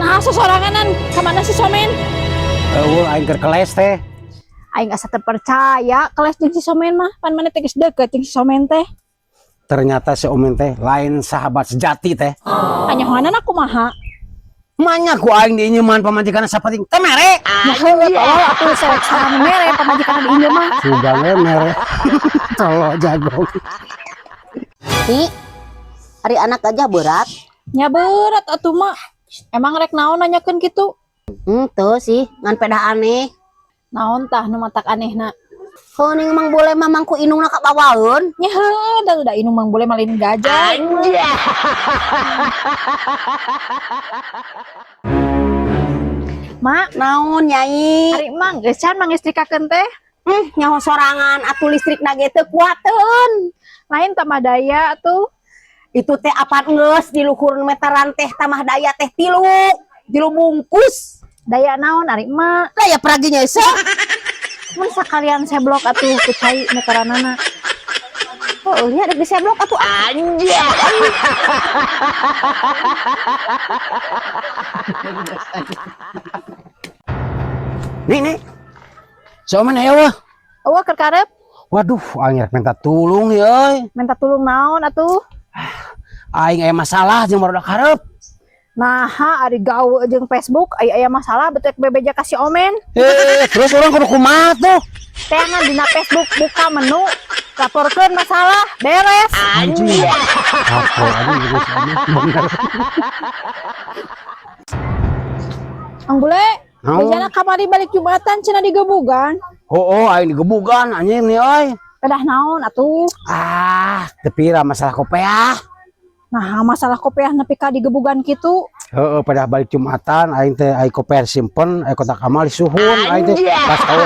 Nah, sosoranganan ka mana si Somen? Eueuh, aing keur keles teh. Aing asa teu percaya keles jeung si Somen mah, pan maneh teh geus deukeut jeung si Somen teh. Ternyata si Omen teh lain sahabat sejati teh. Kanyahoanana kumaha? Manya ku aing diinjeman pamajikan sapenting teh mere. Ya heueuh, tolol atuh, selek saha mere pamajikan diinjem mah. Sugan we mere. Tolol jagong. Nih, ari anak gajah berat. Nya berat atuh, Mak. Emang rek naon nanyakeun kitu? Tuh sih, ngan pedah aneh. Naon tah nu matak anehna? Heuh, ning Mang Bule mah mangku indungna ka bawaeun. Nya heueuh, da udah indung Mang Bule malin gajah. Mak, Naon, Nyai? ari Mang geus can mangistrikakeun teh? Nyaho sorangan atuh, listrik ge teu kuateun. Lain tambah daya tuh. Itu teh apan geus di luhur meteran teh tambah daya teh tilu. Tilu bungkus. Daya naon ari Mak? Lah ya praginya ese. Mun sakalian seblok atuh ku cai meteranana. Oh, nya rek diseblok atuh. Anjir. Nih nih. Si Omen aya wah. Eueuh, keur karep. Waduh, aing rek minta tulung ya euy. Minta tulung naon atuh? Aing aya masalah jeung barudak hareup. Naha ari gawe jeung Facebook aya aya masalah betul bebeja ka si Omen. Eh, terus urang kudu kumaha tuh? Teangan dina Facebook, buka menu laporkeun masalah, beres. Anjing. Apa anjing gitu si Omen. Bener. Mang Bule, Naon? bejana kamari balik Jumatan cenah digebugan. Oh, aing digebugan anjing nih euy. Pedah naon atuh? Ah, teu pira, masalah kopeah. Nah, masalah kopeah nepi ka digebugan kitu? Heeh, pada balik Jumatan aing teh aing kopeah simpen, aing kotak amal disuhun aing teh pas kawe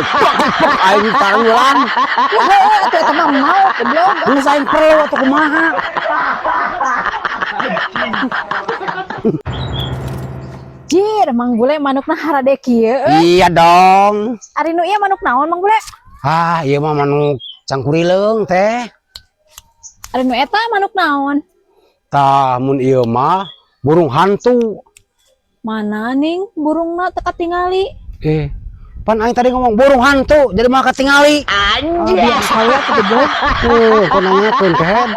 aing taranggulan. Ya heueuh atuh, eta mah maot, goblok. Geus aing perlu atuh kumaha? Jir, Mang Bule manukna harade kieu euy. Iya dong. Ari nu ieu manuk naon, Mang Bule? Ah, ieu mah manuk cangkurileung teh. Ari nu eta manuk naon? Tah, mun ieu mah burung hantu. Mana ning burungna, teu katingali. Eh, pan aing tadi ngomong burung hantu, jadi mah katingali. Oh, biasa we atuh, goblok. Tuh, kau nanyakeun kehed.